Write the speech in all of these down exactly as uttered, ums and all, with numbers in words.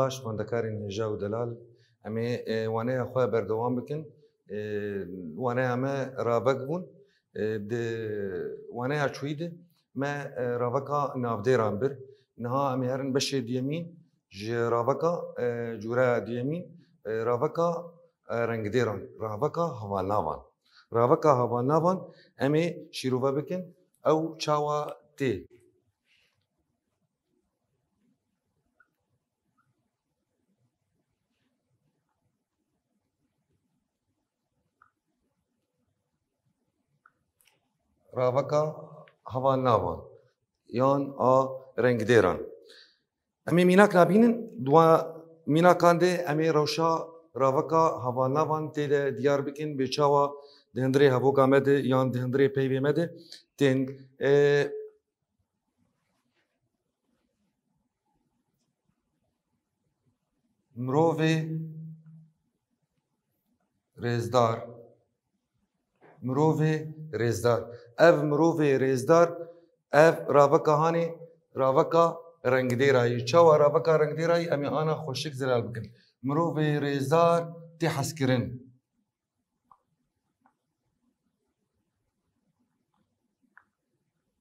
Baş, xwendekarên hêja û delal, em ê, e, waneya xwe berdewam bikin. E, waneya me ravek bûn. E, di waneya çûyî de me, e, raveka navdêran bir. Niha em ê herin beşê duyemîn ji raveka, e, cûreya duyemîn, e, raveka, e, rengdêran, raveka hevalnavan. Raveka hevalnavan em ê şîrove bikin, ew çawa tê. Raveka hevalnavan yan a rengdêran. Em ê mînak nabînin, di wan mînakan de em ê rewşa raveka hevalnavan tê de diyar bikin, bê çawa di hundirê hevoka me de yan di hundirê peyvê me de tên, e, Mirovê rêzdar. Mirovê rêzdar. Ev mirovê rêzdar, ev raveka hanê, raveka rengdêrayî. Çawa raveka rengdêrayî? Em ê ana xweşik zelal bikin. Mirovê rêzdar tê hezkirin.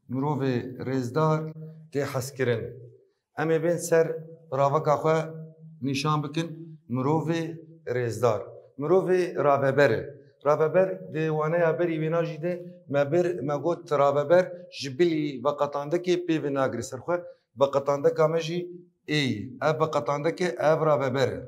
Mirovê rêzdar tê hezkirin. Em ê bên ser raveka xwe nîşan bikin. Mirovê rêzdar. Mirovê raveber e. Raveber di waneya berî wêna jî de me bir, me got raveber ji bilî veqetandekê pê ve nagire ser xwe. Veqetandeka me jî ê ye. Ev veqetandek e, ev raveber e.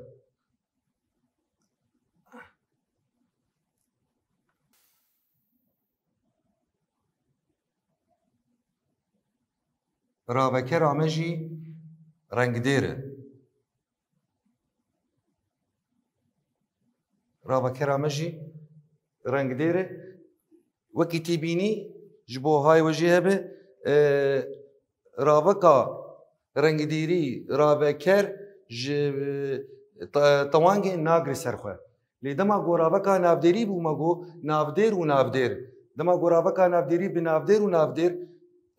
Ravekera me jî rengdêr e. Ravekera me jî rengdêr e. Wekî tê bînî ji bo hay we jê hebe, e, raveka rengdêrî, raveker ji, e, te-, tewangê nagire ser xwe. Lê dema ku raveka navdêrî bû, me got navdêr û navdêr. Dema ku raveka navdêrî bi navdêr û navdêr,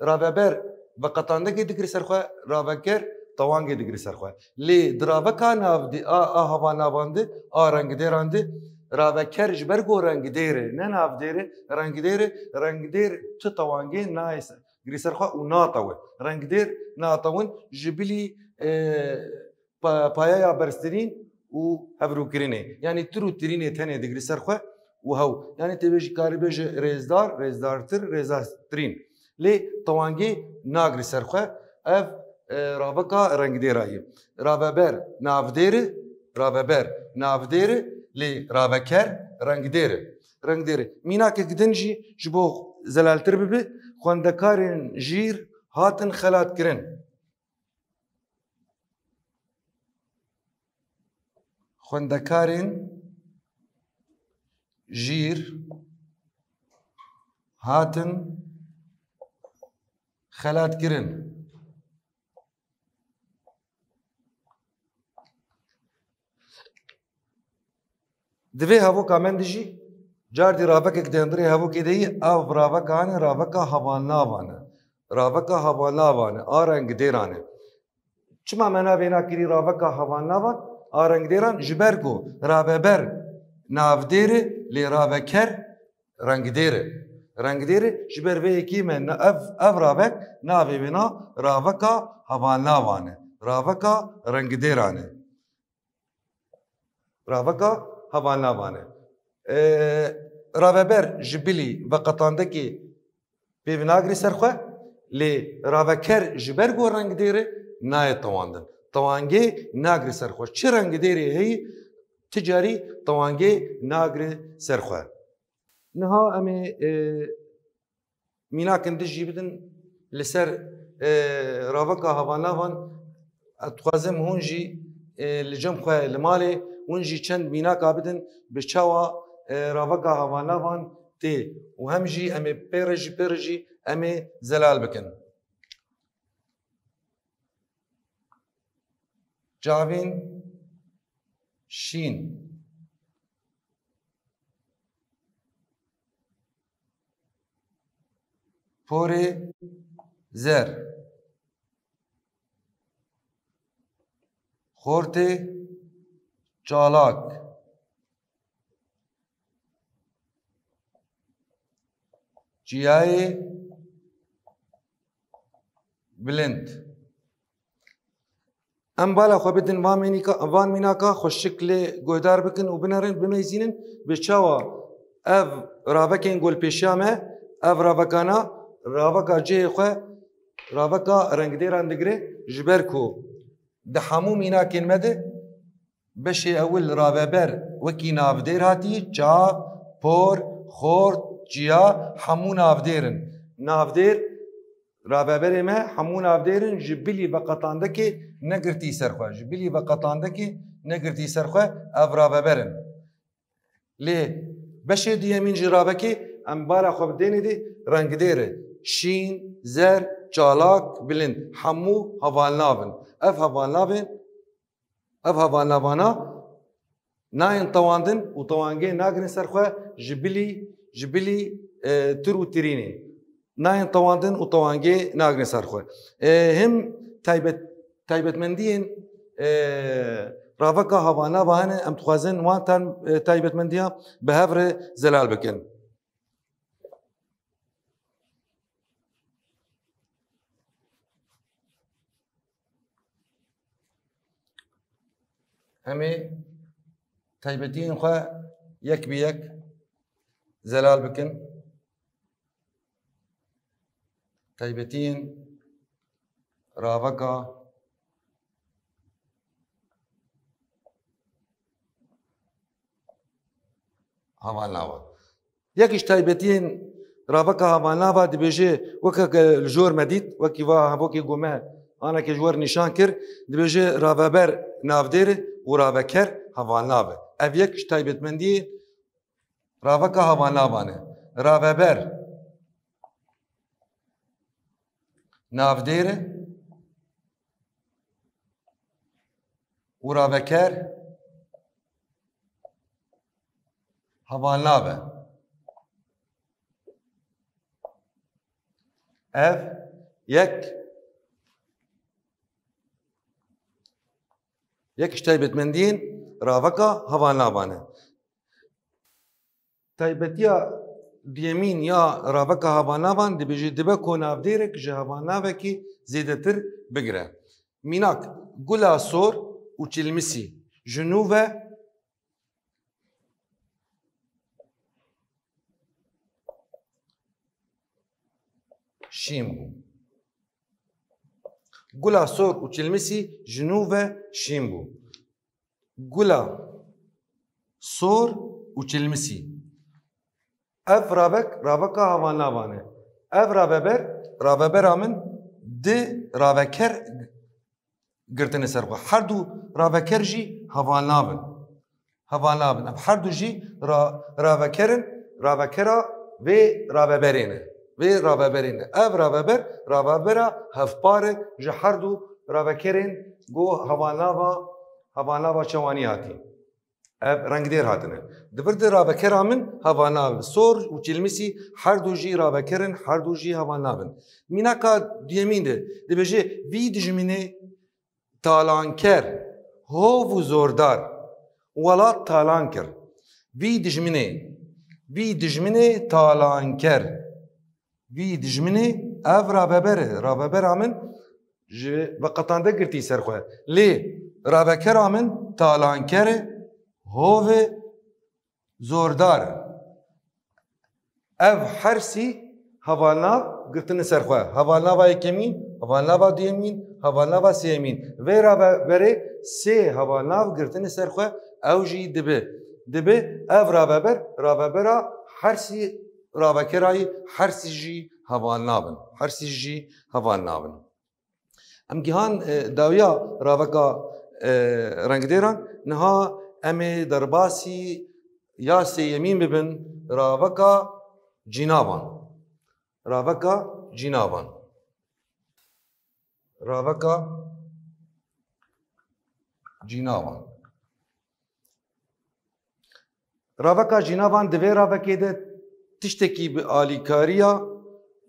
raveber veqetandekê digire ser xwe, raveker tewangê digire ser xwe. Lê di raveka navdê-, a, a hevalnavan de, a rengdêran de, raveker ji ber ku rengdêr e, ne navdêr e, rengdêr e, rengdêr tu tewangê nayê ser, girî ser xwe û natewe. Rengdêr natewin ji bilî, e, pa-, payeya berztirîn û hevrûkirinê. Yanî tir û tirînê tenê digirî ser xwe û hew. Yanî tê bêjî, karî bêje rêzdar, rêzdartir, rêzdartirîn. Lê tewangê nagirî ser xwe. Ev, e, raveka rengdêra ye. Raveber navdêr e, raveber navdêr e, lê raveker rengdêr e. Rengdêr e. Mînakek din jî ji bo zelaltir bibe, xwendekarên jîr hatin xelatkirin. Xwendekarên jîr hatin xelatkirin. Di vê hevoka me de jî cardî ravekek di hundirê hevokê de ye, ev raveka hanê, raveka hevalnavan e. Raveka hevalnavan e, a rengdêran e. Çima me navê na kirî raveka hevalnavan, a rengdêran? Ji ber ku raveber navdêr e, lê raveker rengdêr e. Rengdêr e, ji ber vê yekê me na-, ev, ev ravek navê wê na raveka hevalnavan e. Raveka rengdêran e. Raveka hevalnavan e. E, raveber ji bilî veqetandekê pê ve nagirî ser xwe, lê raveker ji ber ku rengdêr e nayê tewandin. Tewangê nagirî ser xwe. Çi rengdêrê heyî, ti carî tewangê nagirî ser xwe. Niha em ê, e, mînakên din jî bidin li ser, e, raveka hevalnavan. Ez dixwazim hûn jî, e, li cem xwe li malê hûn jî çend mînaka bidin bi çawa, e, raveka hevalnavan tê û hem jî em ê pê re jî, pê re jî em ê zelal bikin. Çavên şîn. Porê zer. Xortê çalak. Çiyayê bilind. Em bala xwe bidin van mînîka-, van mînaka xweşik lê guhdar bikin û binerin, bimeyzînin bi çawa ev ravekên golpêşiya me, ev ravekana, raveka cihê xwe, raveka rengdêran digire, ji ber ku di hemû mînakên me de beşê ewil raveber wekî navdêr hatî, çav, por, xort, çiya, hemû navdêr in. Navdêr, raveberê me hemû navdêr in, ji bilî veqetandekê negirtî ser xwe. Ji bilî veqetandekê negirtî ser xwe ev raveber in. Lê beşê duyemîn ji ravekê em bala xwe bidênê dê rengdêr e. Şîn, zer, çalak, bilind. Hemû hevalnav in. Ev hevalnavên Ev hevalnavana nayên tewandin û tewangê nagrin ser xwe ji bilî, ji bilî, e, tir û tirînê. Nayên tewandin û tewangê nagrin ser xwe. E, him taybet-, taybetmendiyên, e, raveka hevalnava hene, em dixwazin wan tan, e, taybetmendiya bi hev re zelal bikin. Em ê taybetiyên xwe yek bi yek zelal bikin. Taybetiyên raveka hevalnava. Yek ji taybetiyên raveka hevalnava dibêje, weke ke li jor me dît, wekî va hevokê ku me aneke ji we re nîşan kir, dibêje raveber navdêr e û raveker hevalnav e. Ev yek ji taybetmendiyê raveka hevalnavan e. Raveber navdêr e û raveker hevalnav e. Ev yek, yek ji taybetmendiyên raveka hevalnavan e. Taybetiya duyemîn ya raveka hevalnavan dibêje, dibe ku navdêrek ji hevalnavekî zêdetir bigire. Mînak, gula sor û çilmisî ji nû ve şîn bû. Gula sor û çilmisî ji nû ve şîn bû. Gula sor û çilmisî. Ev ravek, raveka hevalnavan e. Ev raveber, ravebera min di raveker girtine ser xwe. Her du raveker jî hevalnav in. Hevalnav in. Ev her du jî ra-, raveker in, ravekera vê raveberê ne. Vê raveberê ne. Ev raveber, ravebera hevpar e ji her du ravekerên ku hevalnava, hevalnava çawanî hatî. Ev rengdêr hatine. Di vir de ravekera min hevalnav e. Sor û çilmisî her du jî raveker in, her du jî hevalnav in. Mînaka duyemîn de dibêje, vî dijminê talanker, hov û zordar, welat talan kir. Vî dijminê, vî dijminê talanker. Vî dijminê ev raveber e. Ravebera min ji veqetande girtî ser xwe. Lê ravekera min talanker e, hov e, zordar e. Ev hersî hevalnav girtine ser xwe. Hevalnava yekemîn, hevalnava duyemîn, hevalnava sêyemîn. Vê raveberê sê hevalnav girtine ser xwe, ew jî dibe. Dibe ev raveber, ravebera hersî ravekerayî, hersî jî hevalnav in. Hersî jî hevalnav in. Em gihan, e, dawiya raveka, e, rengdêran. Niha em ê derbasî ya sêyemîn bibin, raveka cînavan. Raveka cînavan. Raveka cînavan. Raveka cînavan, di vê ravekê de tiştekî bi alîkariya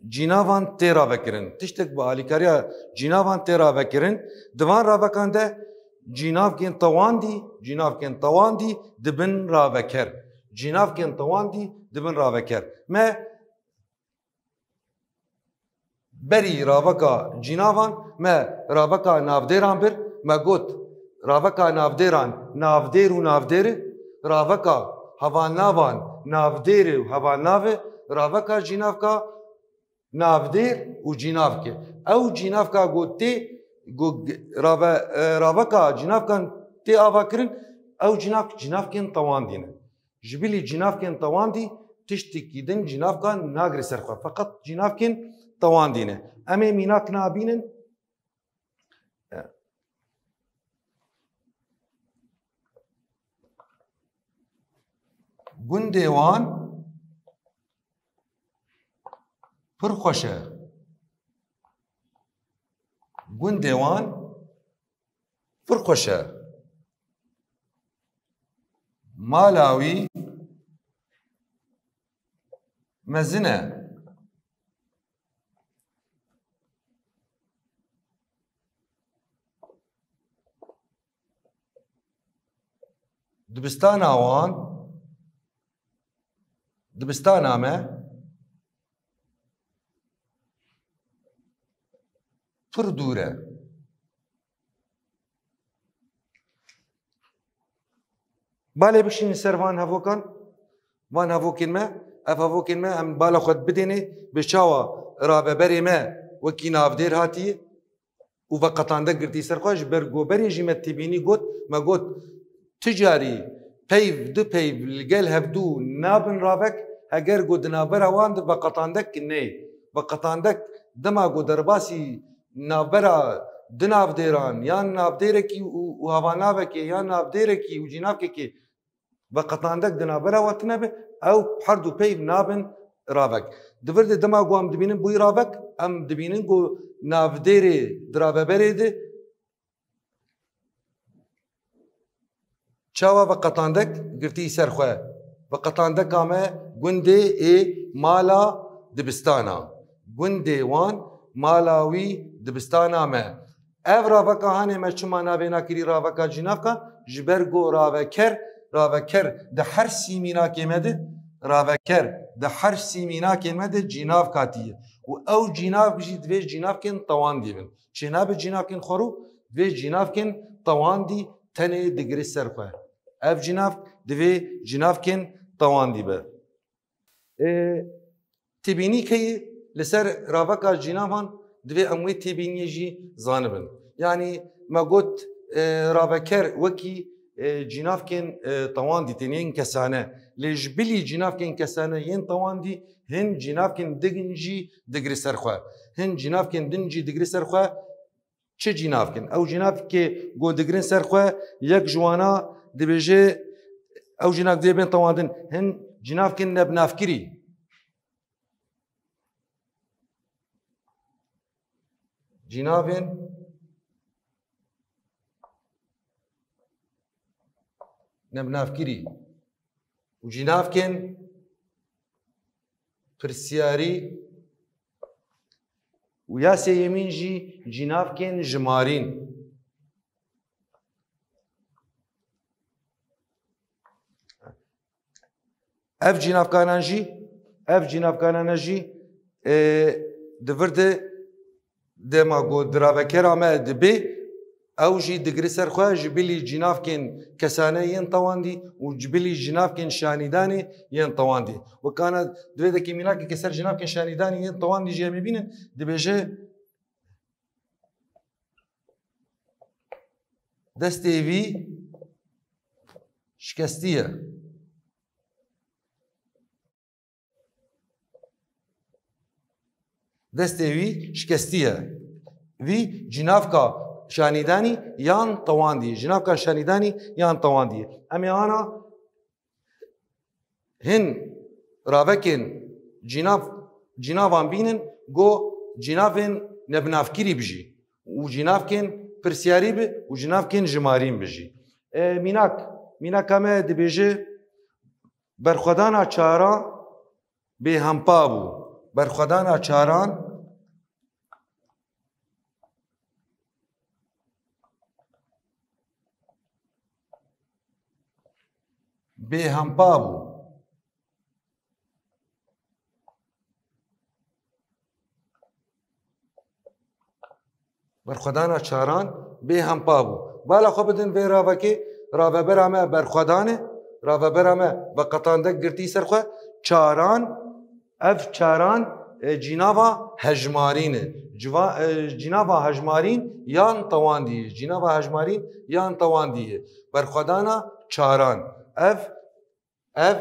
cînavan tê ravekirin. Tiştek bi alîkariya cînavan tê ravekirin. Di van ravekan de Cînavkên tewandî, cînavkên tewandî dibin raveker. Cînavkên tewandî dibin raveker. Me berî raveka cînavan, me raveka navdêran bir, me got, raveka navdêran navdêr û navdêr e, raveka hevalnavan navdêr e û hevalnav e, raveka cînavka navdêr û cînavke. Ew cînavka ku tê, ku g-, rave-, e, raveka cînavkan tê avakirin, ew cînavk cînavkên tewandî ne. Ji bilî cînavkên tewandî tiştekî din cînavkan nagire ser xwe. Feqet cînavkên tewandî ne. Em ê mînak nabînin. Gundê wan pir xweş e. Gundê wan pir xweş e. Mala wî mezin e. Dibistana wan, dibistana me pir dûr e. Balê bişînin ser van hevokan, van hevokên me, ev hevokên me em bala xwe bidênê, bi çawa raveberê me wekî navdêr hatiye û veqetandek girtî ser xwe, ji ber ku berê jî me têbînî got, me got, ti carî peyv, du peyv li gel hevdû nabin ravek, heger ku di navbera wan de veqetandek neyê. Veqetandek dema ku derbasî navbera du navdêran yan navdêrekî û, û hevalnavekê yan navdêrekî û cînavkekê veqetandek di navbera we tune be, ew her du peyv nabin ravek. Di vir de dema ku em dibînin bûyî ravek, em dibînin ku navdêrê di raveberê de çawa veqetandek girtî ser xwe. Veqetandeka me gundê ê mala dibistana. Gundê wan mala wî dibistana me. Ev raveka hanê me çima navê nakirî raveka cînavka? Ji ber ku raveker, raveker di her sî mînakê me de, raveker di her sî mînakê me de cînavka tî ye. Û ew cînavk jî divê cînavkên tewandî bin. Çênabe cînavkên xwerû, divê cînavkên tewandî tenê digire ser xwe. Ev cînavk divê cînavkên tewandî be. E, têbînî keyî li ser raveka cînavan divê em wê têbîniyê jî zanibin. Yanî me got, e, raveker wekî, e, cînavkên, e, tewandî tên yên kesane. Lê ji bilî cînavkên kesane yên tewandî hin cînavkên din jî digire ser xwe. Hin cînavkên din jî digire ser xwe. Çi cînavk in? Ew cînavkê ku digirin ser xwe, yek ji wana dibêje, ew cînavk divê bên tewandin. Hin cînavkên nebnavkirî. Cînavên nebnavkirî û cînavkên pirsiyarî û ya sêyemîn jî cînavkên jimarîn. Ev cînavkanan jî, ev cînavkanana jî, e, di vir de dema ku di ravekera me dibê, ew jî digire ser xwe ji bilî cînavkên kesane yên tewandî û ji bilî cînavkên şanîdanê yên tewandî. Wekana di vê dekê mînakeke ser cînavkên şanîdanê yên tewandî jî em ê bînin, dibêje, destê vî şikestî ye. Destê wî şikestî ye. Vî cînavka şanîdanî yan tewandî ye. Cînavka şanîdanî yan tewandî ye. Em ê ana hin ravekên cînav, cînavan bînin, ku cînavên nebnavkirî bijî û cînavkên pirsiyarî bi û cînavkên jimarîn bijî. E, mînak, mînaka me dibêje, berxwedana çaran bêhempa bû. Berxwedana çaran Bêhempa bû. Berxwedana çaran bêhempa bû. Bala xwe bidin vê ravekê, ravebera me berxwedan e, ravebera me veqetandek girtî ser xwe, çaran, ev çaran, e, cînava hejmarîn e. Civa-, e, cînava hejmarîn yan tewandî ye. Cînava hejmarîn yan tewandî ye. Berxwedana çaran. Ev Ev,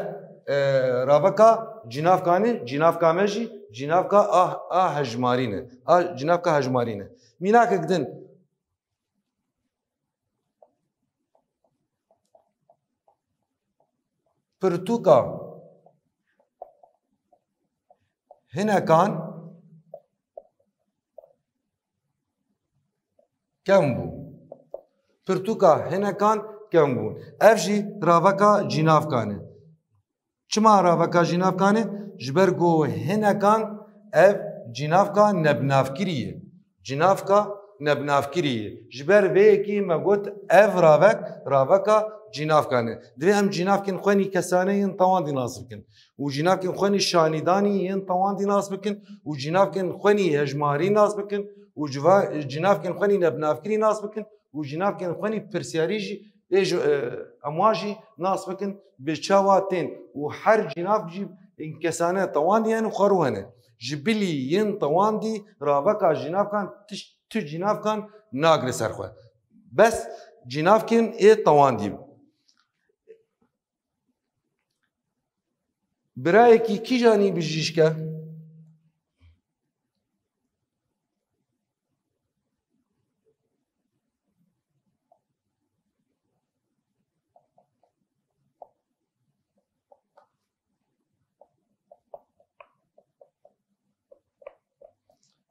e, raveka cînavkan e, cînavka me jî cînavka a, a hejmarî ne. A, cînavka hejmarî ne. Mînakek din. Pirtûka hinekan kem bû. Pirtûka hinekan kem bûn. Ev jî raveka cînavkan e. Çima raveka cînavkan e? Ji ber ku hinekan ev cînavka nebnavkirî ye. Cînavka nebnavkirî ye. Ji ber vê yekê me got ev ravek, raveka cînavkan e. Divê em cînavkên xwenî kesane yên tewandî nas bikin. Û cînavkên xwenî şanîdanî yên tewandî nas bikin û cînavkên xwenî hejmarî nas bikin û civa-, cînavkên xwenî nebnavkirî nas bikin û cînavkên xwenî pirsiyarî jî ê ji, e, em wan jî nas bikin bi çawa tên û her cînav jî ên kesane tewandî hene û xwerû hene. Ji bilî yên tewandî raveka cînavkan tişt, tu cînavkan nagire ser xwe. Bes cînavkên ê tewandî. Birayekî kîjanî bijîşk e?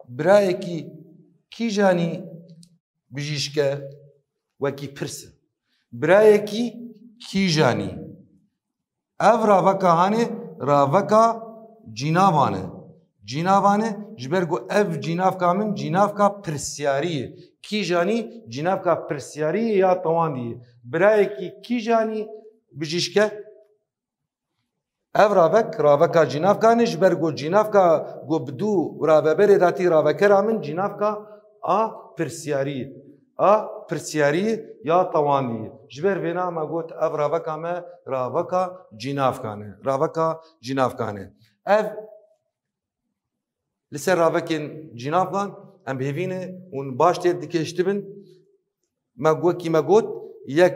Birayekî kîjanî bijîşk e? Wekî pirs e. Birayekî kîjanî? Ev raveka hanê raveka cînavan e. Cînavan e, ji ber ku ev cînavka min cînavka pirsiyarî ye. Kîjanî cînavka pirsiyarî ye ya tewandî ye. Birayekî kîjanî bijîşk e? Ev ravek, raveka cînavkan e, ji ber ku cînavka ku bi dû raveberê datî ravekera min cînavka a pirsiyarî, a pirsiyarî ya tewandî. Ji ber vêna me got ev raveka me raveka cînavkan e, raveka cînavkan e. Ev Li ser ravekên cînavkan em bi hêvî ne hûn baş tê digihiştibin. Me wekî me got, yek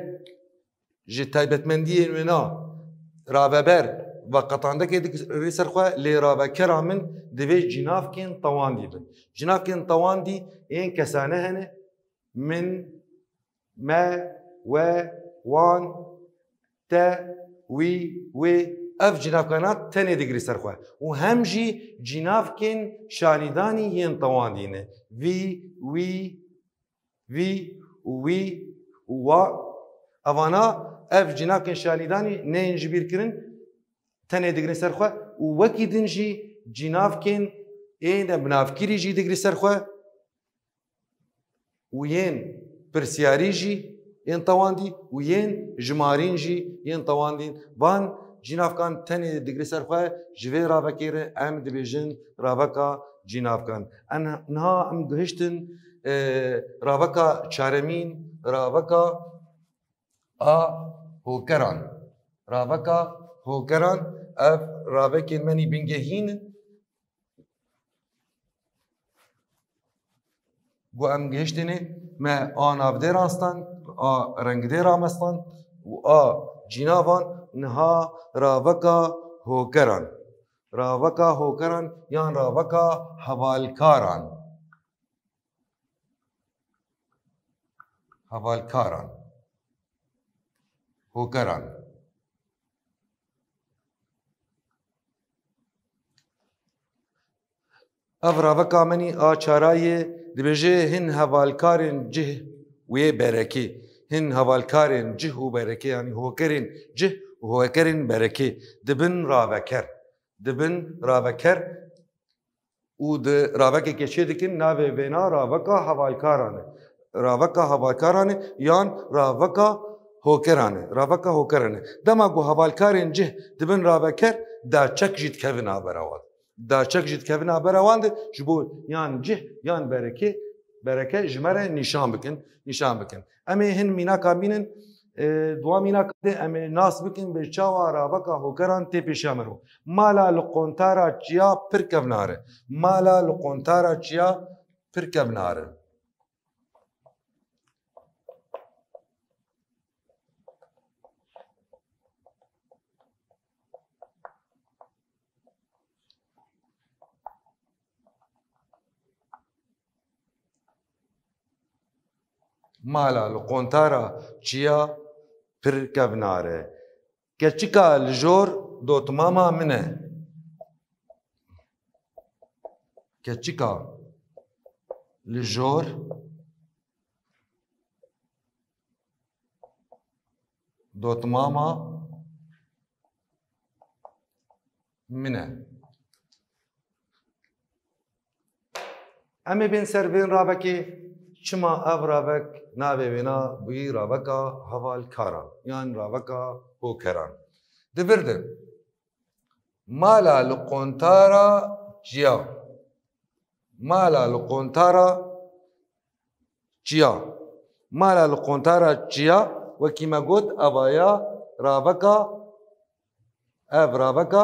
ji taybetmendiyên wêna raveber veqetandekê digirê ser xwe, lê ravekera min divê cînavkên tewandî bin. Cînavkên tewandî ên kesane hene, min, me, we, wan, te, wî, wê, ev cînavkana tenê digirî ser xwe û hem jî cînavkên şanîdanî yên tewandî ne. Vî, wî, vî û wî û wa. Evana ev cînavkên şanîdanî neyên ji bîr kirin, tenê digirî ser xwe û wekî din jî cînavkên ê nebnavkirî jî digirî ser xwe. û yên pirsiyarî jî yên tewandî û yên jimarîn jî yên tewandîn. Van cînavkan tenê digire ser xwe, ji vê ravekê re em dibêjin raveka cînavkan. En, niha em gihiştin, e, raveka çaremîn, raveka a hokeran. Raveka hokeran, ev ravekên me nî bingehîn in. Ku em gihiştînê me a navdêran stand, a rengdêra me stand û a cînavan niha raveka hokeran. Raveka hokeran yan raveka hevalkaran. Hevalkaran. Hokeran. Ev raveka me nî a çarayê dibêje hin hevalkarên cih wê berekê. Hin hevalkarên cih û berekê, yanî hokerên cih û hokerên berekê dibin raveker. Dibin raveker û di ravekekê çê dikin, navê vêna raveka hevalkaran e. Raveka hevalkaran e yan raveka hokeran e. Raveka hokeran e. Dema ku hevalkarên cih dibin raveker, daçek jî dikevin navbera wan. Daçek jî dikevin navbera wan de ji bo yan cih yan bereke, bereke ji me re nîşan bikin, nîşan bikin. Em ê hin mînaka bînin, e, di wan mînaka de em ê nas bikin bê çawa raveka hokeran tê pêşiya me re. Mala li qontara çiya pir kevnar e. Mala li qontara çiya pir kevnar e. Mala li qontara çiya pir kevnar e. Keçika li jor dotmama min e. Keçika li jor dotmama min e. Em ê bên ser vên ravekê, çima ev ravek navê wêna bûyî raveka hevalkaran yan raveka hokeran. Di vir de mala li qontara çiya. Mala li qontara çiya. Mala li qontara çiya, wekî me got, evaya raveka, ev raveka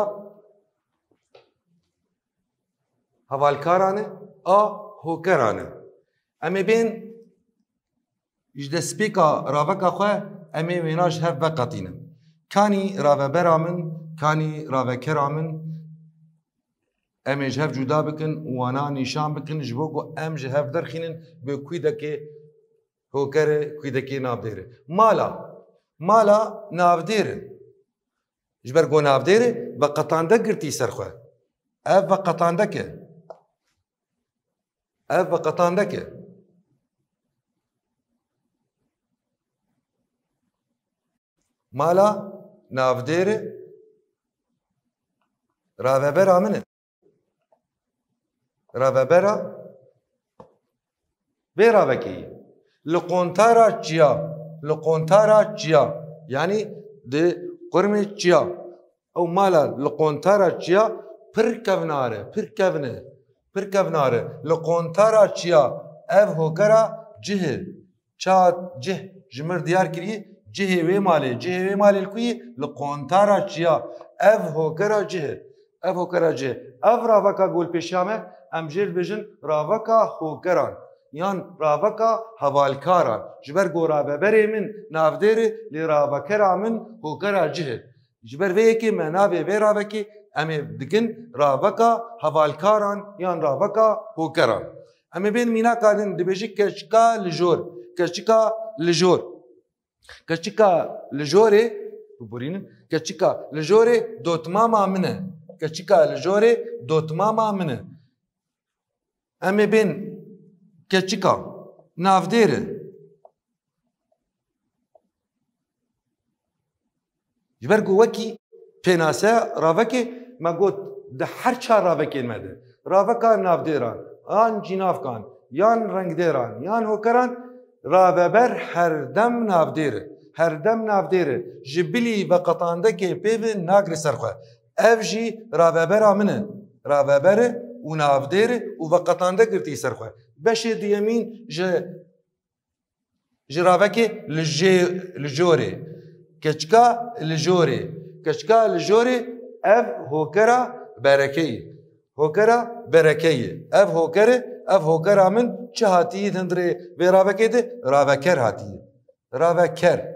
hevalkaran e, a hokeran e. Em ê bên ji destpêka raveka xwe, em ê wêna ji hev veqetînin. Kanî ravebera min, kanî ravekera min, em ê ji hev cuda bikin û wana nîşan bikin, ji bo ku em ji hev derxînin bi kwîdekê hoker e, kwîdekê navdêr e. Mala, mala navdêr e. Ji ber ku navdêr e, veqetandek girtî ser xwe. Ev veqetandek e. Ev veqetandek e. Mala navdêr e, ravebera min e. Ravebera vê ravekê ye. Li qontara çiya, li qontara çiya, yanî di qurmê çiya. Ew mala li qontara çiya pir kevnar e, pir kevn e, pir kevnar e. Li qontara çiya ev hokera cih e. Ça cih ji mir diyar kirî, cihê wê malê, cihê wê malê li ku yî? Li qontara çiya. Ev hokera cih e. Ev hokera cih e. Ev raveka ku li pêşiya me, em jê dibêjin raveka hokeran. Yan raveka hevalkaran. Ji ber ku raveberê min navdêr e, lê ravekera min hokera cih e. Ji ber vê yekê me navê vê ravekê em ê dikin raveka hevalkaran yan raveka hokeran. Em ê bên mînaka din dibêjin keçika li jor. Keçika li jor. Keçika li jorê, biborînin, keçika li jorê dotmama min e. Keçika li jorê dotmama min e. Em ê bên keçika navdêr e. Ji ber ku wekî pênase ravekê me got, di her çar ravekên me de, raveka navdêran, yan cînavkan, yan rengdêran, yan hokeran, raveber her dem navdêr e. Her dem navdêr e. Ji bilî veqetandekê pê ve nagre ser xwe. Ev jî ravebera min e. Raveber e û navdêr e û veqetandek girtî ser xwe. Beşê duyemîn ji ji ravekê li jê, li jorê. Keçika li jorê. Keçika li jorê ev hokera berekeyê. Hokera berekeyê. Ev hoker e, ev hokera min çi hatiyî di hundirê vê ravekê de? Raveker hatiyî. Raveker.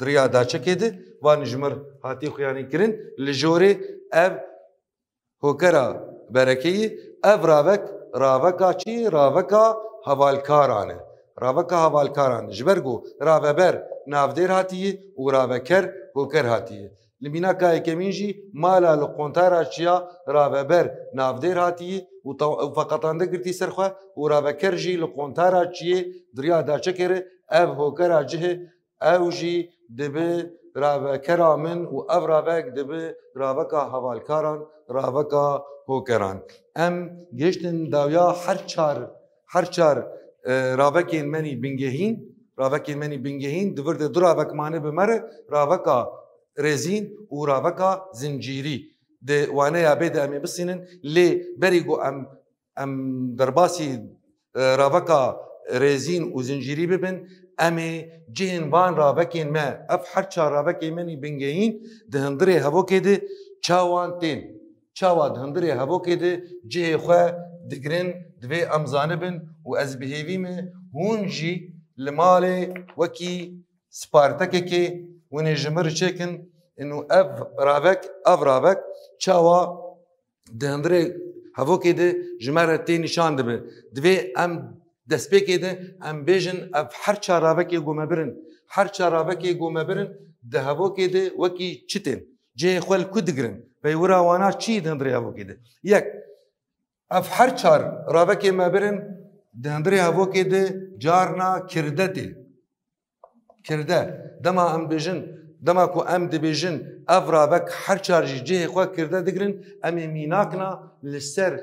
Di riya daçekê de van ji mir hatî xuyanî kirin. Li jorê ev hokera berekeyî, ev ravek, raveka çi? Raveka hevalkaran e. Raveka hevalkaran. Ji ber ku raveber navdêr hatiye û raveker hoker hatiye. Li mînaka yekemîn jî mala li qontara çiya raveber navdêr hatiye û ta-, û veqetandek girtî ser xwe û raveker jî li qontara çiyê di riya daçekê re ev hokera cih e. Ew jî dibe ravekera min û ev ravek dibe raveka hevalkaran, raveka hokeran. Em gihiştin dawiya her çar, her çar, e, ravekên me nî bingehîn, Ravekên me nî bingehîn, di vir de du ravek mane bi me re, raveka rêzîn û raveka zincîrî. Di waneya bê de em ê bisînin, lê berî ku em, em derbasî, e, raveka rêzîn û zincîrî bibin, em ê cihên van ravekên me, ev her çar ravekên me nî bingehîn di hundirê hevokê de çawan tên. Çawa di hundirê hevokê de cihê xwe digirin, divê em zanibin û ez bi hêvî me hûn jî li malê wekî spartekekê hûn ê ji min re çêkin, û ev ravek, ev ravek çawa di hundirê hevokê de ji me re tê nîşan dibe. Divê em destpêkê de em bêjin ev her çar ravekê ku me birin, her çar ravekê ku me birin di hevokê de wekî çi tên? Cihê xwe li ku digirin? Peywira wana çi di hundirê hevokê de? Yek, ev her çar ravekê me birin di hundirê hevokê de carna kirde tê. Kirde. Dema em bêjin, dema ku em dibêjin, ev ravek her çar jî cihê xwe kirde digirin, em ê mînakna li ser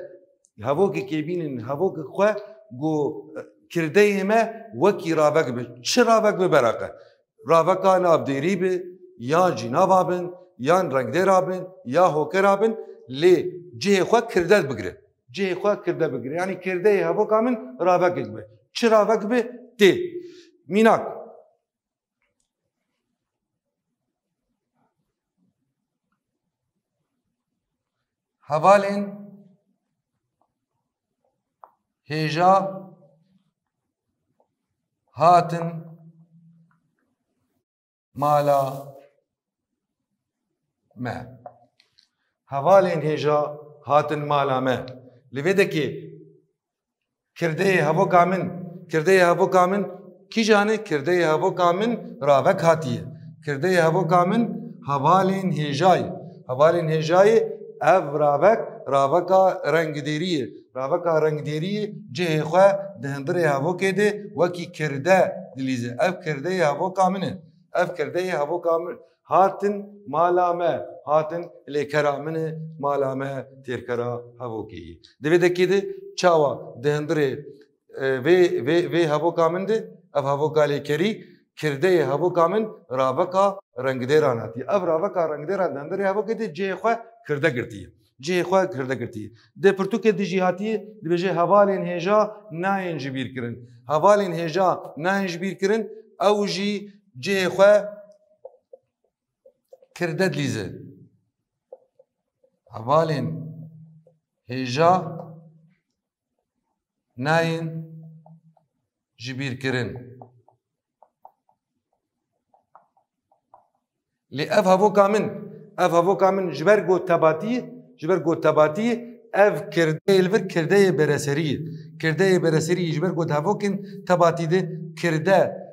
hevokekê bînin, hevokê xwe ku kirdeyê me wekî ravek bi. Çi ravek bi beraqe? Raveka navdêrî bi, yan jî nava bin, yan rengdêra bin, ya hokera bin, lê cihê xwe kirde bigire. Cihê xwe kirde bigire. Yanî kirdeyê hevoka min ravekek be. Çi ravek be? Tê. Mînak. Hevalên hêja hatin mala me. Hevalên hêja hatin mala me. Li vê dekê kirdeyê hevoka min, kirdeyê hevoka min kîjan e? Kirdeyê hevoka min ravek hatiye. Kirdeyê hevoka min hevalên hêjayê. Hevalên hêjayê ev ravek, raveka rengdêriyê. Raveka rengdêriyê cihê xwe di hundirê hevokê de wekî kirde dilîze. Ev kirdeyê hevoka min e. Ev kirdeyê hevoka min hatin mala me, hatin lêkera min e, mala me têrkera hevokê ye. Di vê dekê de çawa di hundirê, e, vê, vê, vê hevoka min de, ev hevoka lêkerî, kirdeyê hevoka min raveka rengdêran hatiye. Ev raveka rengdêran di hundirê hevokê de cihê xwe kirde girtiye. Cihê xwe kirde girtiye. Di pirtûkê de jî hatiye, dibêje hevalên hêja nayên ji bîr kirin. Hevalên hêja nayên ji bîr kirin, ew jî cihê xwe kirde dilîze. Hevalên hêja nayên ji bîr kirin. Lê ev hevoka min, ev hevoka min ji ber ku tebatî, ji ber ku tebatî ev kirdeyê li vir kirdeyê bereserî ye. Kirdeyê bereserî ji ber ku di hevokên tebatî de kirde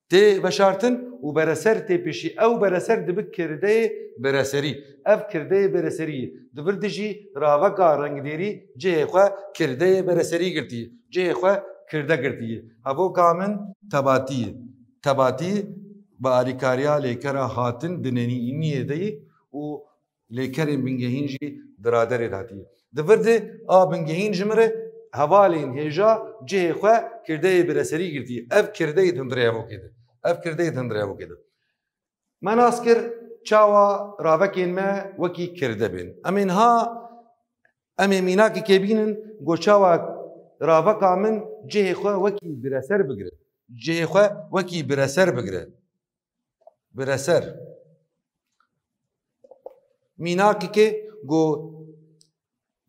tê veşartin û bereser tê pêşî. Ew bereser dibe kirdeyê bereserî. Ev kirdeyê bereserî ye. Di vir de jî raveka rengdêrî cihê xwe kirdeyê bereserî girtiye. Cihê xwe kirde girtiye. Hevoka min tebatî ye. Tebatî bi alîkariya lêkera hatin di nenîniyê de ye û lêkerên bingehîn jî di raderê de hatiye. Di vir de a bingehîn ji min re hevalên hêja cihê xwe kirdeyê bereserî girtiye. Ev kirdeyê di hundirê hevokê de. Ev kirdeyê di hundirê hevokê de. Me nas kir çawa ravekên me wekî kirde bên. Em ê niha, em ê mînakekê bînin ku çawa raveka min cihê xwe wekî bireser bigire. Cihê xwe wekî bireser bigire. Bireser. Mînakekê ku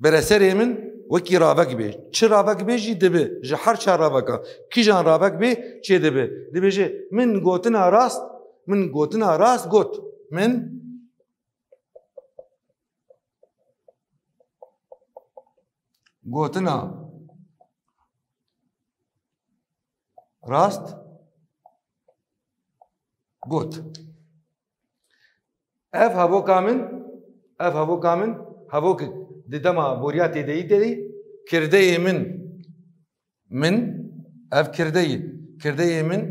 bereserê min wekî ravek bê. Çi ravek bê jî dibe. Ji her çar raveka. Kîjan ravek bê çê dibe. Dibêje, min gotina rast, min gotina rast got. Min gotina rast got. Ev hevoka min, ev hevoka min, hevokek di dema boriya têdeyî têdî, kirdeyê min, min, ev kirdeyî, kirdeyê min,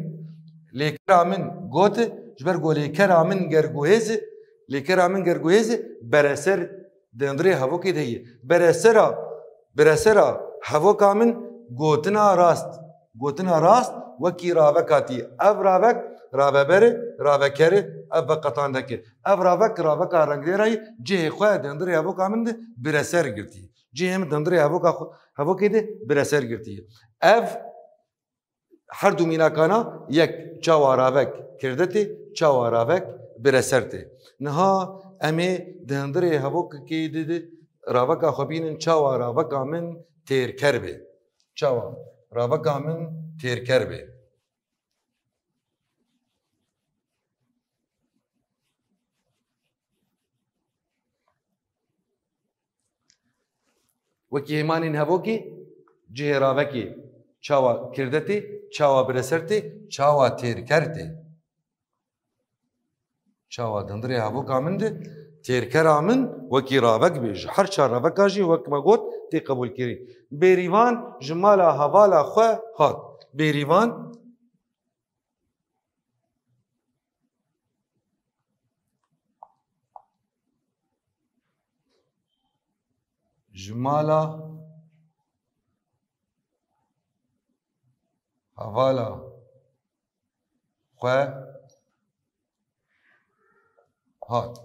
lêkera min got, ji ber ku lêkera min ger guhêz e, lêkera min ger guhêz e, bereser di hundirê hevokê de ye. Beresera, beresera hevoka min gotina rast, gotina rast, wekî ravek hatî. Ev ravek, raveber e, raveker e, ev veqetandek e. Ev ravek, raveka rengdêra yî cihê xwe di hundirê hevoka min de bireser girtî. Cihê min di hundirê hevoka xwe, hevokê de bireser girtî. Ev her du mînakana yek, çawa ravek kirde tê, çawa ravek bireser tê. Niha em ê di hundirê hevokekê de, de raveka xwe bînin, çawa raveka min têrker bê. Çawa raveka min têrker bê. Wekî hêmanên hevokê, cihê ravekê çawa kirde tê, çawa bireser tê, çawa têrker tê. Çawa di hundirê hevoka min de têrkera min wekî ravek bê. Ji her çar raveka jî wek me got tê qebûlkirî. Bêrîvan ji mala hevala xwe hat. Bêrîvan ji mala hevala xwe hat.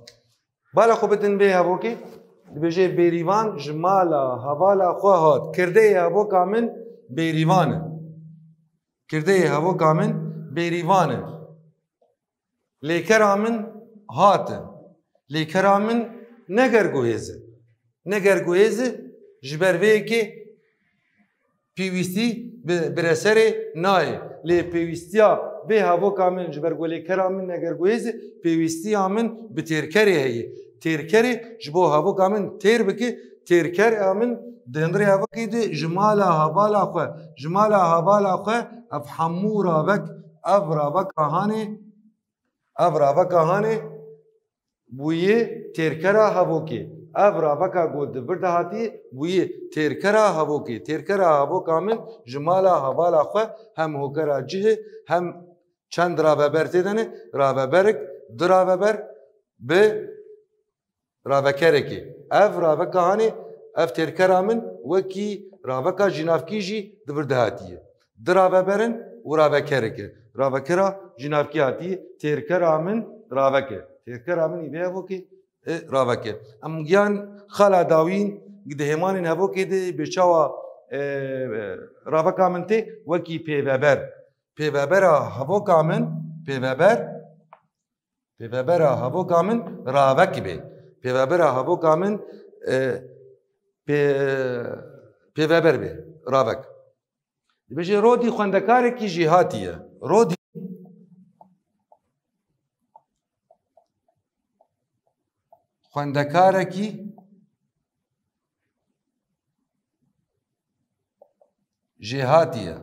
Bala xwe bidin vê hevokê. Dibêje, Bêrîvan ji mala hevala xwe hat. Kirdeyê hevoka min Bêrîvan e. Kirdeyê hevoka min Bêrîvan e. Lêkera min hat e. Lêkera min ne gerguhêz e. Ne gerguhêz e, ji ber vê yekê pêwîstî bi, bireserê nayê. Lê pêwîstiya vê hevoka min ji ber ku lêkera min ne gerguhêz e, pêwîstiya min bi têrkerê heye. Têrkerê ji bo hevoka min têr bike, têrkera min di hundirê hevokê de ji mala hevala xwe, ji mala hevala xwe ev hemû ravek, ev raveka hanê, ev raveka hanê bûye têrkera hevokê. Ev raveka ku di vir de hatiye bûye têrkera hevokê. Têrkera hevoka min ji mala hevala xwe hem hokera cihê hem çend raveber tê de ne, raveberik, du raveber bi ravekerekê. Ev raveka hanê, ev têrkera min wekî raveka cînavkî jî di vir de hatiye. Du raveber in û ravekerek e. Ravekera cînavkî hatiye, têrkera min ravek e. Têrkera min î vê hevokê, e, ravek e. Em giyan xala dawîn di hêmanên hevokê de bê çawa, e, e, raveka min tê wekî pêveber. Pêvebera hevoka min, pêveber, pêvebera hevoka min ravek bê. Pêvebera hevoka min, e, pê-, pêveber bê, ravek. Dibêje, Rodî xwendekarekî jêhatî ye. Rodî xwendekarekî jêhatî ye.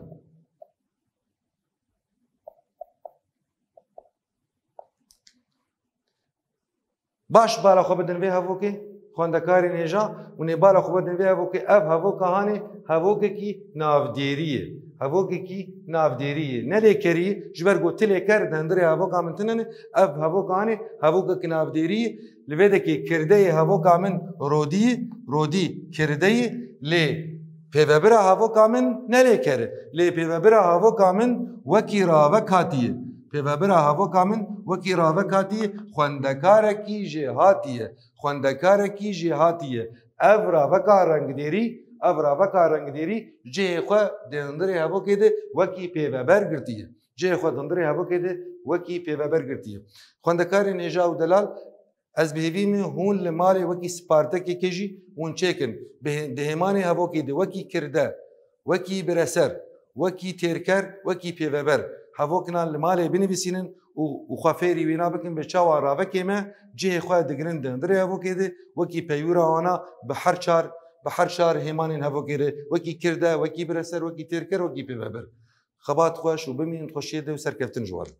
Baş bala xwe bidin vê hevokê, xwendekarên hêja, hûn ê bala xwe bidin vê hevokê. Ev hevoka hanê hevokekî navdêrî ye. Hevokekî navdêrî ye. Ne lêkerî ye, ji ber ku ti lêker di hundirê hevoka min tune ne, ev hevoka hanê hevokekî navdêrî ye. Li vê dekê kirdeyê hevoka min rodî, rodî kirdeyê, lê pêvebira hevoka min ne lêker e. Lê pêvebira hevoka min wekî ravek hatiye. Pêvebira hevoka min wekî ravek hatiye, xwendekarekî jêhatî ye. Xwendekarekî jêhatî ye. Ev raveka rengdêrî, ev raveka rengdêrî cihê xwe di hundirê hevokê de wekî pêveber girtiye. Cihê xwe di hundirê hevokê de wekî pêveber girtiye. Xwendekarên hêja û delal, ez bi hêvî me hûn li malê wekî spartekekê jî hûn çêkin. Bi hê-, di hêmanê hevokê de wekî kirde, wekî bireser, wekî têrker, wekî pêveber, hevokinan li malê binivîsînin û, û xwe fêrî wîna bikin, bê çawa ravekê me cihê xwe digirin di hundirê hevokê de, wekî peywira wana bi her çar, bi her çar hêmanên hevokê re, wekî kirde, wekî bireser, wekî têrker, wekî pêveber. Xebat xweş û bimînin xweşiyê de û serkeftin ji we re.